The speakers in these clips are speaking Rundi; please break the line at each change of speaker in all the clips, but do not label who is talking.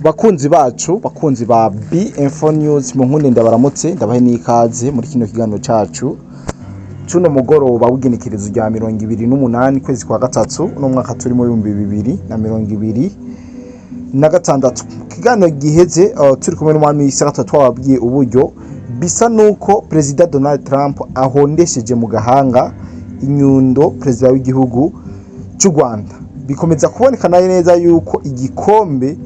Bakunzi bacu, bakunzi ba B-Info News, mu nkunde ndabaramutse, ndabahe n'ikaze muri kino kiganiro cacu cuno mugoroba w'igenekerezo rya 28 kwezi kwa gatatu, uno mwaka turimo 2026. Kiganiro giheze turi kumwe n'umwami w'Isaka, twababwiye uburyo bisa nuko Perezida Donald Trump ahondesheje mu gahanga inyundo perezida w'igihugu cy'u Rwanda. Bikomeza kuboneka nayo neza yuko igikombe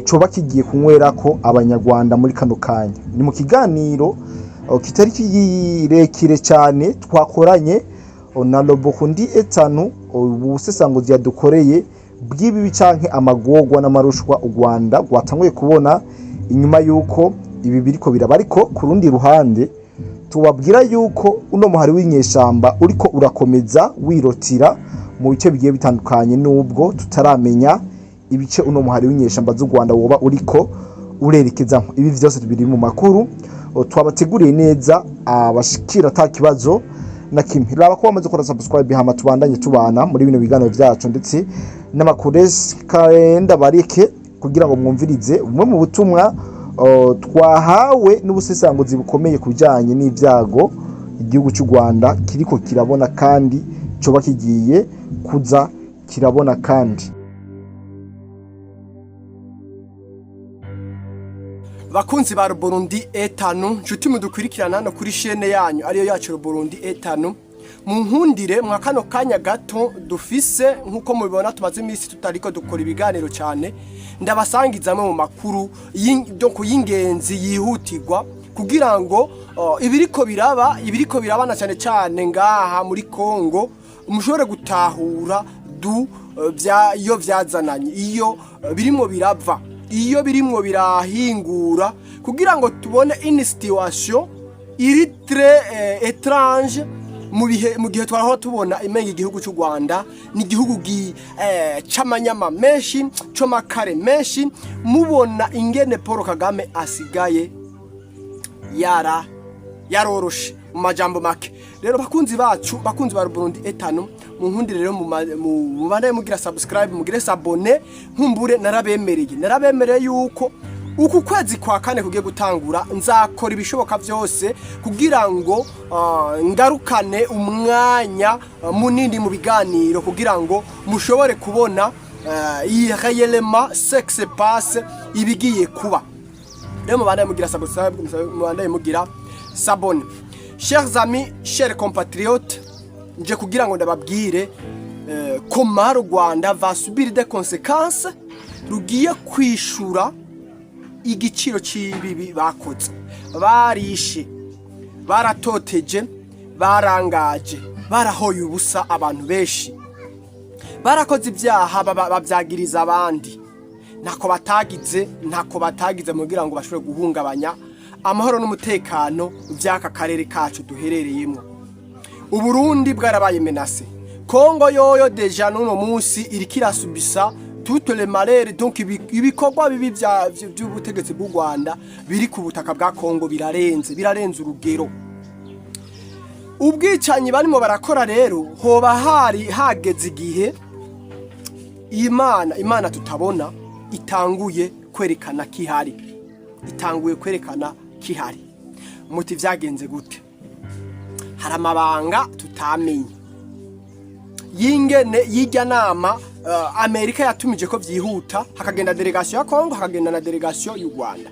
coba kigiye kunywerako Abanyarwanda muri kano kanya. Ni mu kiganiro kitari kirekire cyane twakoranye na Robokundi Etanu, ubusesanguzi yadukoreye bw'ibibi canke amagorwa n'amarushwa u Rwanda rwatanguye kubona inyuma yuko ibi biriko biraba. Ariko ku rundi ruhande tubabwira yuko uno muhari w'inyeshamba uriko urakomeza wirotira mu bice bigiye bitandukanye, nubwo tutaramenya ibice uno muhari w'inyeshamba z'u Rwanda woba uriko urerekezamo. Ibi vyose biri mu makuru twabateguriye neza abashikira ata kibazo na kimwe. Raba ko wamaze gukora subscribe, hama tubandanye tubana muri bino biganiro vyacu ndetse n'amakuru. Karenda bareke kugira ngo mwumvirize bumwe mu butumwa twahawe n'ubusesanguzi bukomeye ku bijyanye n'ibyago igihugu cy'u Rwanda kiriko kirabona kandi coba kigiye kuza kirabona kandi.
Bakunzi ba Burundi etanu, nshuti mudukurikirana hano kuri chaîne yanyu ariyo yacu Burundi etanu, munkundire mwa kano kanya gato dufise. Nkuko mubibona, tumaze iminsi tutariko dukora ibiganiro cyane. Ndabasangizamwe mu makuru donc y'ingenzi yihutirwa kugira ngo ibiriko biraba na cyane cyane ngaha muri Kongo mushobore gutahura du vya iyo vyazananye, iyo birimo birava, iyo birimwo birahingura, kugira ngo tubone une situation iri très étrange mu bihe mu gihe twaraho tubona imenga igihugu cy'u Rwanda ni igihugu c'amanyama menshi, c'amakare menshi. Mubona ingene Paul Kagame asigaye yaroroshe mu majambo make. Rero bakunzi bacu, bakunzi ba Burundi etanu, mu nkundi rero mu bande mugira subscribe, mugire s'abonner. Nkumbure narabemereye yuko uku kwezi kwa kane kugiye gutangura nzakora ibishoboka byose kugira ngo ngarukane umwanya munini mu biganiro, kugira ngo mushobore kubona iyi réellement ce qui se passe, ibigiye kuba. Rero mubandanye mugira subscribe, mubandanye mugira s'abonner. Chers amis, chers compatriotes, nje kugira ngo ndababwire comment le Rwanda va subir des conséquences, rugiye kwishura igiciro cy'ibibi bakoze. Barishe, baratoteje, barangaje, barahoye ubusa abantu benshi, barakoze ibyaha babyagiriza abandi. Ntako batagize mugira ngo bashobore guhungabanya amahoro n'umutekano by'aka karere kacu duherereyemo. Uburundi bwarabaye menacé. Kongo yoyo déjà n'uno munsi iriko irasubisa toutes les malheurs. Donc ibikorwa bibi by'ubutegetsi bw'u Rwanda biri ku butaka bwa Kongo birarenze urugero. Ubwicanyi barimo barakora rero, hoba hari hageze igihe Imana tutabona itanguye kwerekana kihari, itanguye kwerekana kihari. Muti vyagenze gute? Hari amabanga tutamenye y'ingene y'irya nama Amerika yatumije ko vyihuta, hakagenda délégation ya Kongo, hakagenda na délégation y'u Rwanda.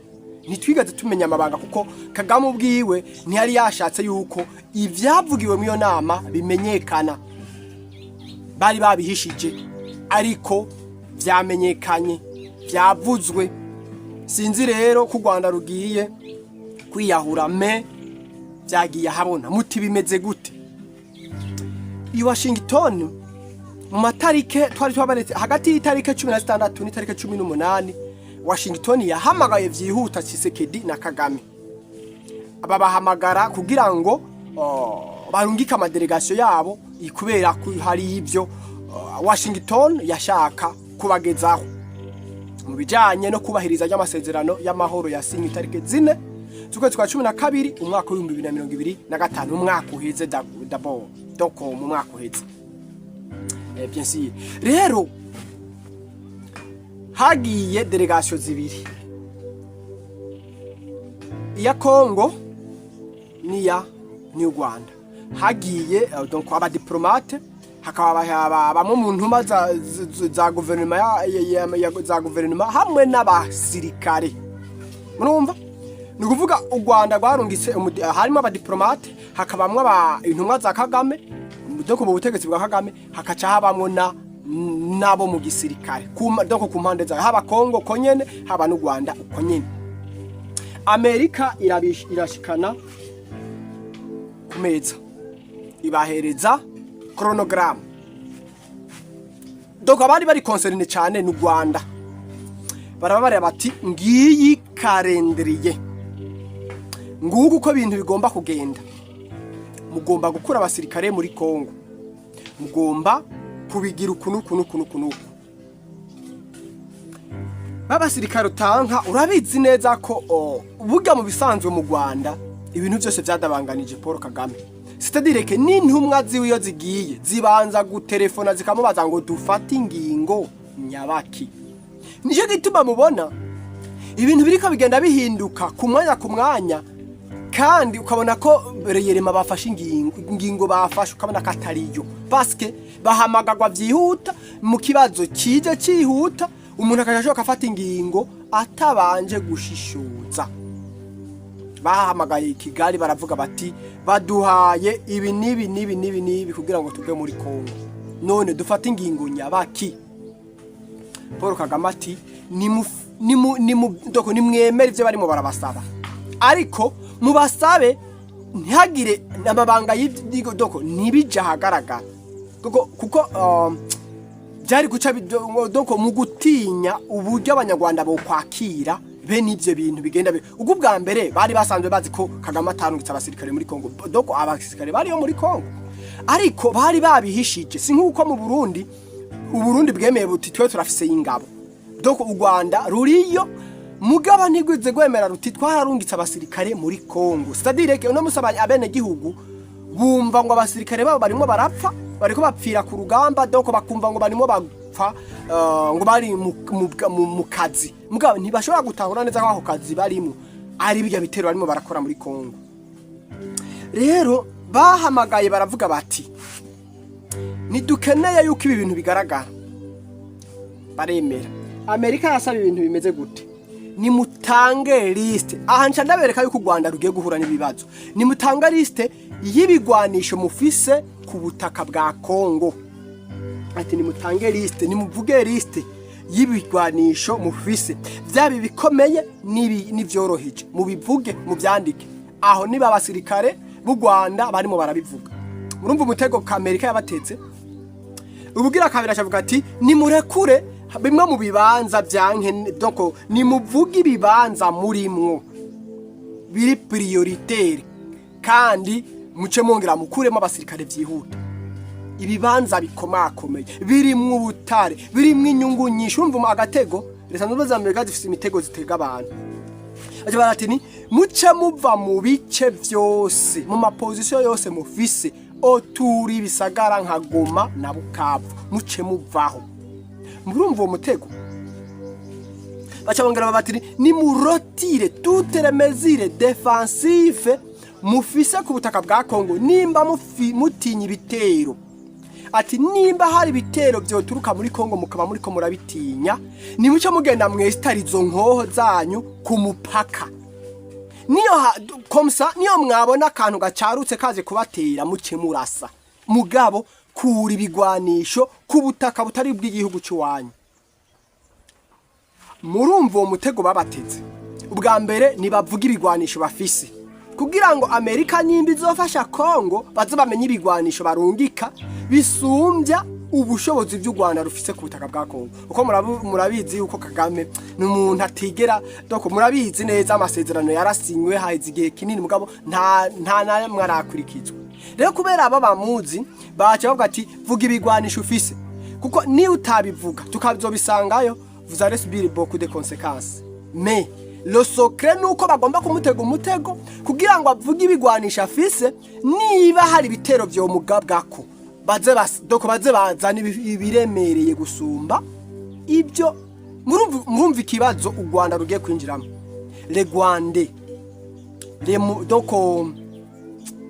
Ntitwigeze tumenya amabanga kuko Kagame ubwiwe ntiyari yashatse yuko ivyavugiwe mu iyo nama bimenyekana, bari babihishije. Ariko vyamenyekanye, vyavuzwe. Sinzi rero ko u Rwanda rugiye kwiyahura, mais vyagiye ahabona. Muti bimeze gute? I Washington mu matarike twari twabaretse, hagati y'itarike 16 n'itarike 18, Washington yahamagaye vyihuta Tshisekedi na Kagame. Babahamagara kugira ngo barungike ama délégation yabo, kubera ko hari ibyo Washington yashaka kubagezaho mu bijanye no kubahiriza ry'amasezerano y'amahoro yasinywe itariki 4 z'ukwezi kwa 12 umwaka w'2025, umwaka uheze d'abord, donc mu mwaka uheze. Bien sûr rero Hagiye délégation zibiri, iya Congo n'iya New Rwanda. Hagiye donc aba diplomates, hakaba bamwe mu ntuma za guverinoma za guverinoma hamwe n'abasirikare. Murumva, ni ukuvuga u Rwanda rwarungitse harimo aba diplomates, hakabamwo intumwa za Kagame, donc mu butegetsi bwa Kagame, hakaca habamwo na nabo mu gisirikare donc ku mpande zayo, haba Kongo uko nyene, haba n'u Rwanda uko nyene. Amerika irashikana ku meza, ibahereza chronogramme. Donc abari bari concernés cyane n'u Rwanda barababarira bati: "Ngiyi calendrier, nguku uko ibintu bigomba kugenda. Mugomba gukura abasirikare muri Kongo, mugomba kubigira uku n'uku n'uku n'uku n'uku." B'abasirikare utanka, urabizi neza ko burya mu bisanzwe mu Rwanda ibintu byose byadabanganije Paul Kagame, c'est-à-dire que n'intumwa ziwe iyo zigiye zibanza gutelefona zikamubaza ngo: "Dufate ingingo nyabaki?" Nicyo gituma mubona ibintu biriko bigenda bihinduka ku mwanya ku mwanya, kandi ukabona ko réellement bafashe ingingo bafashe, ukabona ko atariyo, parce que bahamagagwa byihuta mu kibazo kije cyihuta, umuntu akaja ashoka afata ingingo atabanje gushishoza. Bahamagaye i Kigali, baravuga bati: "Baduhaye ibi n'ibi n'ibi n'ibi n'ibi kugira ngo tuve muri Kongo, none dufate ingingo nyabaki?" Paul Kagame ati: "Nimu donc nimwemere ivyo barimo barabasaba, ariko mubasabe ntihagire amabanga y'ibyo, donc ntibije ahagaragara," kuko byari guca donc mu gutinya uburyo Abanyarwanda bokwakira bene ivyo bintu bigenda ubwo. Bwa mbere bari basanzwe bazi ko Kagame atarungitse abasirikare muri Kongo, donc abasirikare bariyo muri Kongo, ariko bari babihishije. Si nk'uko mu Burundi, Uburundi bwemeye buti: "Twe turafise ingabo." Donc u Rwanda ruriyo, mugaba ntigwize gwemera ruti: "Twararungitse abasirikare muri Kongo." C'est-à-dire que uno musi abene gihugu bumva ngo abasirikare babo barimo barapfa, bariko bapfira ku rugamba, donc bakumva ngo barimo bapfa ngo bari mu kazi, mugabo ntibashobora gutahura neza ko ako kazi barimo ari bijya bitero barimo barakora muri Kongo. Rero bahamagaye baravuga bati: "Ntidukeneye yuko ibi bintu bigaragara." Baremera. Amerika yasaba ibintu bimeze gute? "Nimutange liste." Aha nca ndabereka yuko u Rwanda rugiye guhura n'ibibazo. "Nimutange liste y'ibigwanisho mufise ku butaka bwa Kongo." Ati: "Nimutange liste, nimuvuge liste y'ibigwanisho mufise, byaba ibikomeye n'ivyoroheje, mubivuge, mubyandike." Aho niba abasirikare b'u Rwanda barimo barabivuga. Murumva umutego Amerika yabatetse. Ubugira kabiri acavuga ati: "Nimurekure bimwe mu bibanza byanke, donc nimuvuge ibibanza murimwo biri prioritaire, kandi muce mwongera mukuremo abasirikare byihuta." Ibibanza bikomakomeye birimwo ubutare, birimwo inyungu nyinshi. Urumva agatego Leta Zunze Ubumwe za Amerika zifise imitego zitega abantu. Baca barati: "Ni muce muva mu bice vyose, mu ma positions yose mufise autour ibisagara nka Goma na Bukavu, muce muvaho." Murumva uwo mutego. Baca bongera bati: "Nimu retire toutes les mesures défensives mufise ku butaka bwa Kongo nimba mutinya ibitero." Ati: "Nimba hari ibitero vyoturuka muri Kongo mukaba muriko murabitinya, nimuce mugenda mwesitara izo nkoho zanyu ku mupaka, niyo comme ça niyo mwabona akantu gacarutse kaje kubatera, muce murasa. Mugabo kura ibigwanisho ku butaka butari bw'igihugu cy'iwanyu." Murumva uwo mutego babateze. Ubwa mbere ntibavuga ibigwanisho bafise, kugira ngo Amerika nyimba izofasha Kongo baze bamenye ibigwanisho barungika bisumbya ubushobozi by'u Rwanda rufise ku butaka bwa Kongo, kuko murabizi yuko Kagame ni umuntu atigera, donc murabizi neza amasezerano yarasinywe haheze igihe kinini, mugabo nta namwe arakurikizwa. Rero kubera aba bamuzi, baca bavuga ati: "Vuga ibigwanisho ufise, kuko niyo utabivuga tukazobisangayo, vous allez subir beaucoup de conséquences." Mais le secret nuko bagomba kumutega umutego kugira ngo avuge ibigwanisho afise, niba hari ibitero vyo mugabwako baze donc baze bazana ibiremereye gusumba ibyo. Murumva ikibazo u Rwanda rugiye kwinjiramo. Le Rwanda donc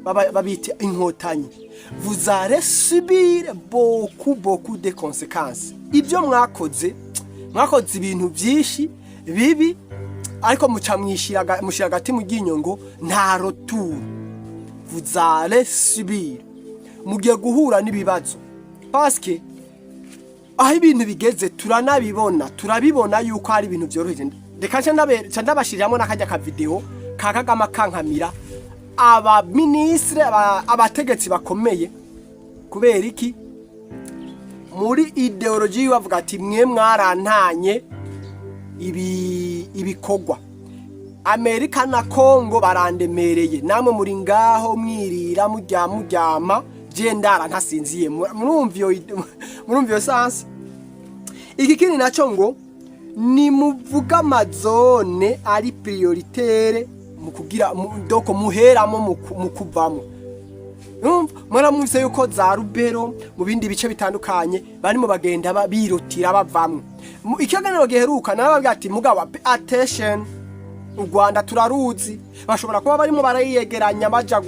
babita Inkotanyi, vous allez subir beaucoup, beaucoup de conséquences. Ibyo mwakoze, mwakoze ibintu byinshi bibi, ariko muca mushira agati mu ryinyo ngo nta retour. Vous allez subir, mugiye guhura n'ibibazo, parce que aho ibintu bigeze turanabibona, turabibona yuko hari ibintu byoroheje. Reka nce ndabashiriramo n'akajya ka vidéo ka Kagame akankamira abaminisitiri, abategetsi bakomeye. Kubera iki? Muri idéologie yiwe bavuga ati: "Mwe mwarantanye ibi ibikorwa, Amerika na Kongo barandemereye, namwe muri ngaho mwirira, murya, muryama, je ndara ntasinziye." Murumva iyo sens. Iki kindi nacyo ngo nimuvuga ama zones ari prioritaires mu kugira donc muheramo mu kuvamo. Urumva, mwaramwumvise yuko za Rubero, mu bindi bice bitandukanye, barimo bagenda birutira bavamwo. Ikiganiro giheruka narababwira ati: "Mugabo attention, u Rwanda turaruzi, bashobora kuba barimo barayiyegeranya baja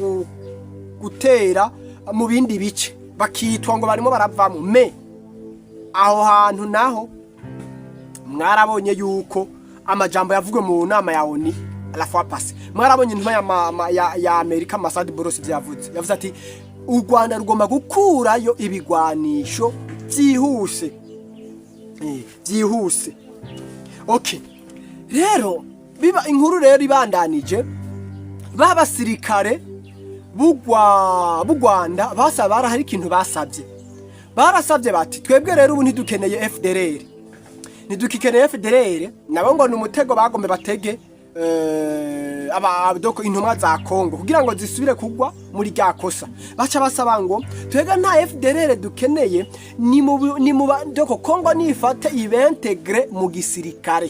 gutera mu bindi bice, bakitwa ngo barimo baravamo." Me aho hantu naho mwarabonye yuko amajambo yavugwe mu nama ya ONU la fois passée, mwarabonye intumwa ya Amerika Massad Boulos ivyo yavuze. Yavuze ati: "U Rwanda rugomba gukurayo ibigwanisho byihuse." Byihuse. Okay, rero biba inkuru rero ibandanije, babasirikare b'u Rwanda basaba, barahari ikintu basabye. Barasabye bati: "Twebwe rero ubu ntidukeneye FDLR, ntidukikeneye FDLR." Nabo ngo ni umutego bagombe batege aba donc intumwa za Kongo kugira ngo zisubire kugwa muri rya kosa. Baca basaba ngo: "Twebwe nta FDLR dukeneye, ni mu donc Kongo nifate ib'intègre mu gisirikare."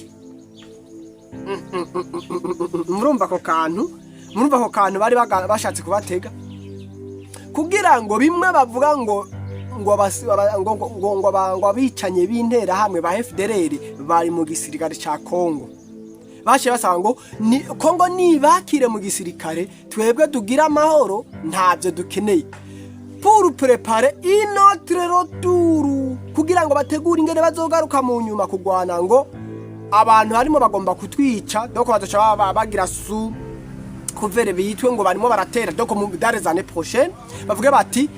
Murumva ako kantu, murumva ako kantu bari bashatse kubatega kugira ngo bimwe bavuga ngo abicanye b'interahamwe ba FDLR bari mu gisirikare ca Kongo. Baciye basaba ngo ni Kongo nibakire mu gisirikare, twebwe tugira amahoro, ntabyo dukeneye, pour préparer une autre retour, kugira ngo bategure ingene bazogaruka mu nyuma kugwana, ngo abantu harimo bagomba kutwica, donc bazoca bagira sous couvert, bitwe ngo barimo baratera. Donc mu dans les années prochaines bavuge bati: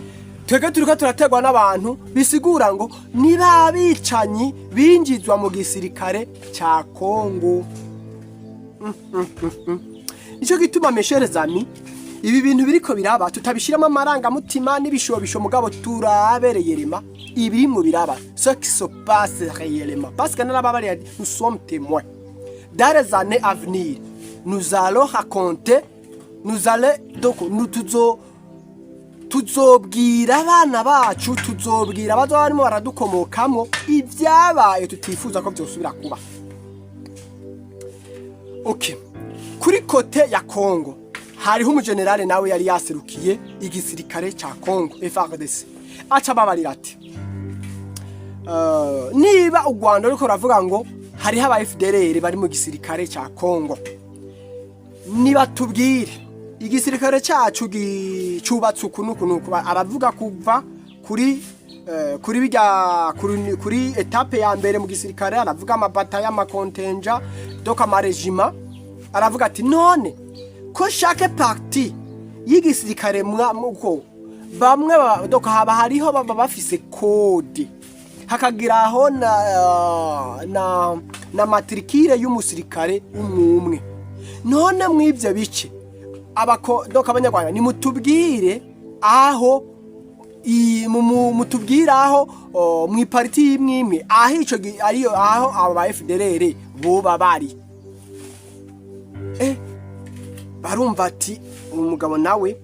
"Twebwe turiko turaterwa n'abantu", bisigura ngo niba abicanyi binjizwa mu gisirikare ca Kongo. Nico gituma, mes chers amis, ibi bintu biriko biraba tutabishiramo amarangamutima n'ibishobisho, mugabo turabereye rema ibiri mu biraba, ce qui se passe réellement, parce que narababariye, nous sommes témoins. Dans les années à venir, nous allons raconter, nous allons donc nous tuzobwira abana bacu, tuzobwira abazoba barimo baradukomokamo ibyabaye tutifuza ko byosubira kuba. Okay, kuri côté ya Kongo hariho umujenerale nawe yari yaserukiye igisirikare ca Kongo FARDC, aca babarira ati: "Niba u Rwanda ruriko ruravuga ngo hariho aba FDLR bari mu gisirikare ca Kongo, nibatubwire igisirikare cyacu cubatse uku n'uku n'uku." Aravuga kuva kuri bijya kuri étape ya mbere mu gisirikare, aravuga amabata y'amakontenja, donc ama régiments. Aravuga ati: "None ko chaque partie y'igisirikare muko bamwe donc haba hariho baba bafise code, hakagiraho na matricule y'umusirikare umwe umwe, none mw'ivyo bice abako, donc Abanyarwanda nimutubwire aho mutubwire aho mw'i partie imwe imwe aho ico ariyo aho aba ba FDLR boba bari." Barumva ati umugabo nawe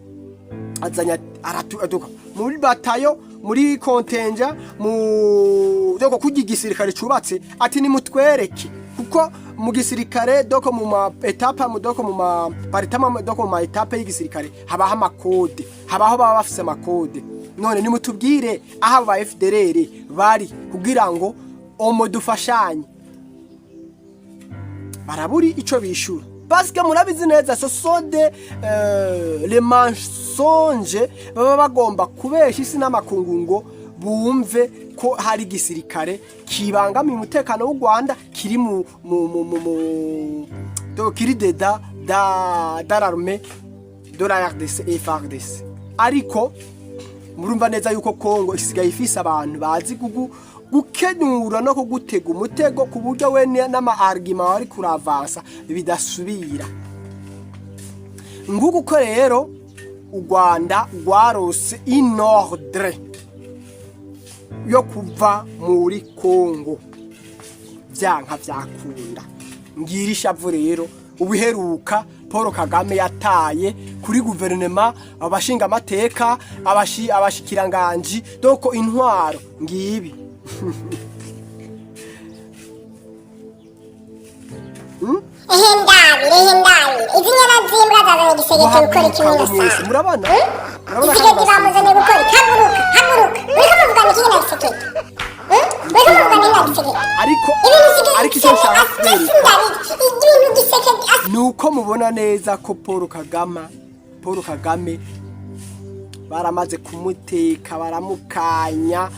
azanya aratuka muri batayo, muri contingent, mu donc kurya igisirikare cubatse, ati: "Nimutwereke", kuko mu gisirikare, donc mu ma étapes, mu donc mu ma parties, donc mu ma étapes y'igisirikare habaho ama codes, habaho baba bafise ama codes. "None nimutubwire aho abo ba FDLR bari kugira ngo omo dufashanye." Baraburi ico bishura, parce que murabizi neza, ce sont des les mensonges baba bagomba kubesha isi n'amakungu ngo bumve ko hari igisirikare kibangamiye umutekano w'u Rwanda kiri mu donc kiri dedans da l'armée de la RDC et FARDC. Ariko murumva neza yuko Kongo isigaye ifise abantu bazi gukenura no kugutega umutego, ku buryo we n'ama arguments wari kuravansa bidasubira. Nguko uko rero u Rwanda rwarose un ordre yo kuva muri Kongo vyanka vyakunda. Ngira ishavu rero ubuheruka Paul Kagame yataye kuri guverinema, abashinga amateka, abashikiranganji, donc intwaro ngibi.
Ehe ndabire, ehe ndabire, izi nyana z'imbwa zazanye igisegeti gukora iki
Muhaguruka
mwino
mwese
saha?
Murabona, murabona.
Gisigeti bamuzaniye gukora iki? Haguruka, haguruka! Uriko muvugana iki na gisigeti? Uriko muvugana iki na gisigeti?
Ariko
Ibintu
ariko icyo nshaka kubereka
ibintu gisekedi
ni uko mubona neza ko Paul Kagame baramaze kumuteka, baramukanya.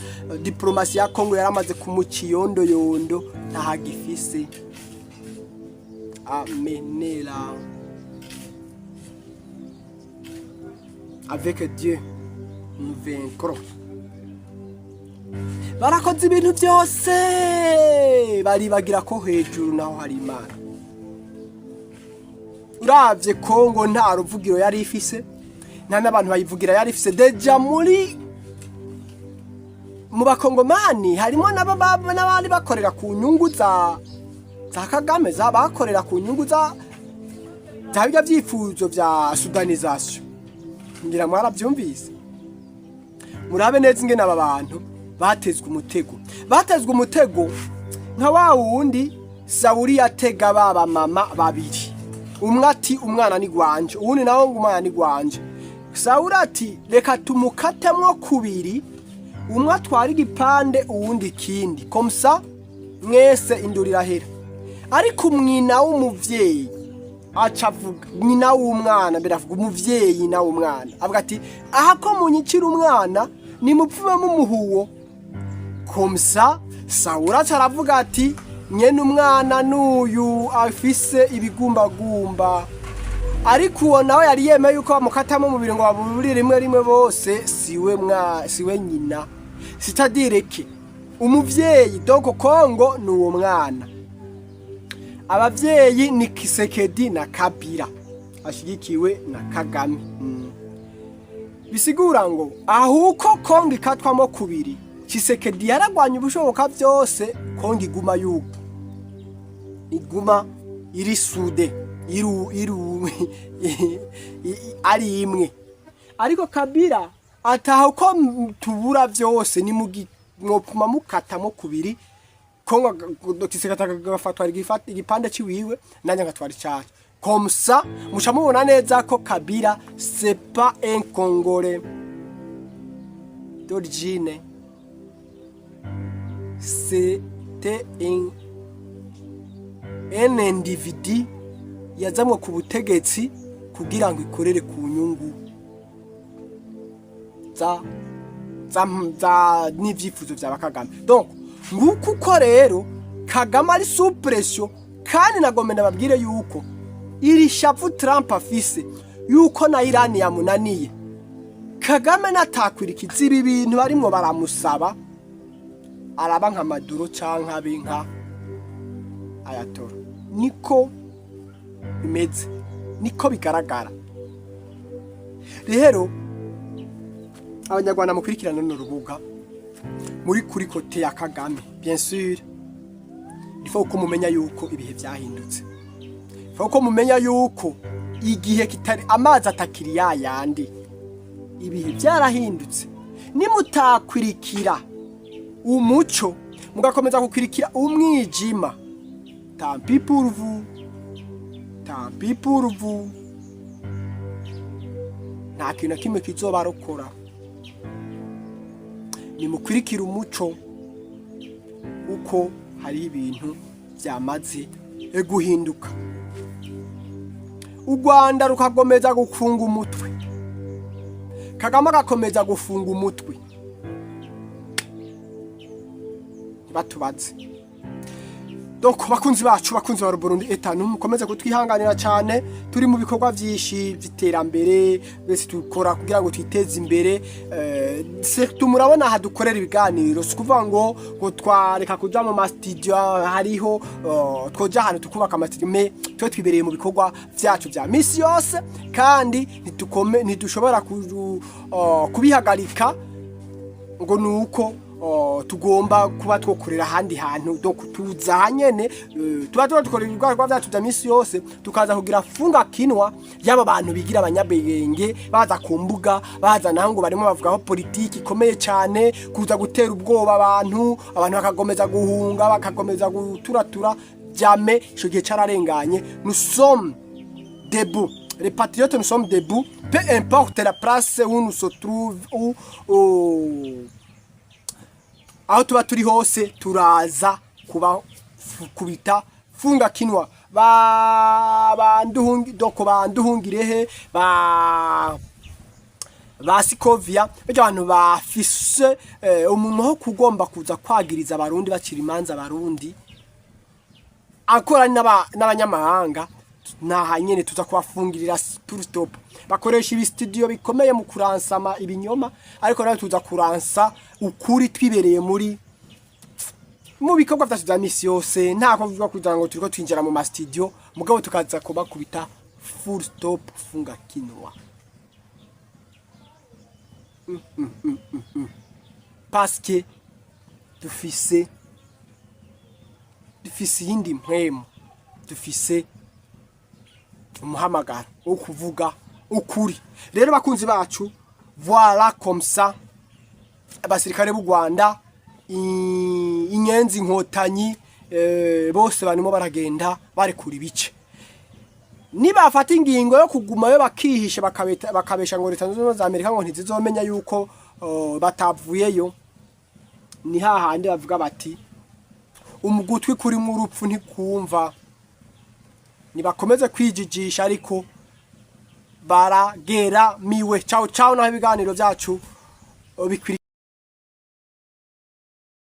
Diplomasi ya Kongo yaramaze kumuca iyondoyondo, ntahagifise amenera. Avec Dieu nous vaincrons. Barakoze ibintu byose, baribagira ko hejuru naho hari Imana. Uravye Kongo, nta ruvugiro yari ifise, nta n'abantu bayivugira yari ifise. Déjà muri mu bakongomani harimo n'abandi bakorera ku nyungu za Kagame, za bakorera ku nyungu za bijya vyifuzo vya soudanisation. Ngira mwaravyumvise. Murabe neza ingene aba bantu batezwe umutego, batezwe umutego nka wa wundi Sawuri yatega baba mama babiri. Umwe ati: "Umwana ni gwanje", uwundi nawe ngo: "Umwana ni gwanje". Sawuri ati: "Reka tumukatemwo kubiri, umwe atwara igipande, uwundi ikindi, comme ça mwese induru irahera". Ariko umwina w'umuvyeyi aca avuga, nyina w'umwana mbere avuga, umuvyeyi na w'umwana avuga ati: "Aha ko munyicira umwana, nimupfume mumuhuwo". Comme ça Sawura aca aravuga ati: "Nyene umwana n'uyu afise ibigumbagumba". Ariko uwo nawe yari yemeye yuko bamukatamo umubiri ngo baburire rimwe rimwe bose, siwe mwa siwe nyina, c'est-à-dire que umuvyeyi, donc Kongo ni uwo mwana, abavyeyi ni Kisekedi na Kabila ashigikiwe na Kagame. Bisigura ngo ahuko Kongo ikatwamo kubiri, Kisekedi yaragwanya ubushoboka byose Kongo iguma yuko iguma iri soudée, iru ari imwe. Ariko Kabila ataha uko tubura byose ni mwopfuma mukatamo kubiri Kongo, Kisekedi agafatwa igipande ciwiwe, nanjye ngatwara icacu. Comme ça muca mubona neza ko Kabila c'est pas un Congolais d'origine, c'était un individu yazamwe ku butegetsi kugira ngo ikorere ku nyungu za n'ivyifuzo vya Kagame. Donc nguko uko rero Kagame ari sous pression. Kandi nagomba ndababwire yuko iri shavu Trump afise yuko na Iran yamunaniye, Kagame natakwirikiza ibi bintu barimwo baramusaba, araba nka Maduro canke abe nka Ayatollah. Niko bimeze, niko bigaragara. Rero Abanyarwanda mukurikirana runo rubuga, muri kuri côté ya Kagame, bien sûr, il faut ko mumenya yuko ibihe vyahindutse, il faut ko mumenya yuko igihe kitari amazi atakiri yayandi, ibihe byarahindutse. Nimutakwirikira umuco mugakomeza gukwirikira umwijima, tant pis pour vous, tant pis pour vous. Nta kintu na kimwe kizobarokora. Nimukwirikire umuco, uko hari ibintu byamaze. guhinduka, u Rwanda rukakomeza gufunga umutwe, Kagame agakomeza gufunga umutwe, ntibatubaze. Donc bakunzi bacu, bakunzi ba Burundi etanu, mukomeze kutwihanganira cyane. Turi mu bikorwa byinshi by'iterambere, bese tukora kugira ngo twiteze imbere. Surtout murabona aha dukorera ibiganiro, si kuvuga ngo twareka kuja mu ma studio, hariho twoja ahantu tukubaka ama studio, mais twe twibereye mu bikorwa vyacu vya misi yose, kandi ntidushobora kubihagarika ngo nuko tugomba kuba twokorera ahandi hantu. Donc tuza nyene, tuba dukora ibikorwa vyacu vya misi yose, tukaza kugira funga kinwa y'aba bantu bigira abanyabwenge, baza ku mbuga, baza naho ngo barimo bavugaho politiki ikomeye cyane, kuza gutera ubwoba abantu, abantu bakakomeza guhunga, bakakomeza guturatura. Jamais, ico gihe cararenganye. Nous sommes debout. Les patriotes, nous sommes debout. Peu importe la place où nous se trouve, où aho tuba turi hose, turaza kuba kubita funga kinwa ba banduhungi. Donc banduhungirehe, ba Sikovia, burya abantu bafise umuntu wo kugomba kuza kwagiriza Abarundi, bacira imanza Abarundi akora n'abanyamahanga, naha nyene tuza kubafungirira full stop. Bakoresha ibi studio bikomeye mu kuransama ibinyoma, ariko nawe tuza kuransa ukuri twibereye mu bikorwa vyacu vya misi yose. Nta kuvuga kugira ngo turiko twinjira mu ma studio, mugabo tukaza kubakubita full stop, funga kinwa. Parce que dufise iyindi mpwemu, dufise umuhamagaro wo kuvuga ukuri. Rero bakunzi bacu, voilà comme ça, abasirikare b'u Rwanda, inyenzi inkotanyi, bose barimo baragenda barekura ibice. Nibafata ingingo yo kugumayo bakihisha, bakabesha ngo Leta Zunze Ubumwe za Amerika ngo ntizizomenya yuko batavuyeyo, ni hahandi bavuga bati umugutwi kuri mu urupfu ntikumva. Nibakomeze kwijijisha, ariko barageramiwe. Ciao ciao, naho ibiganiro byacu bikwiriye.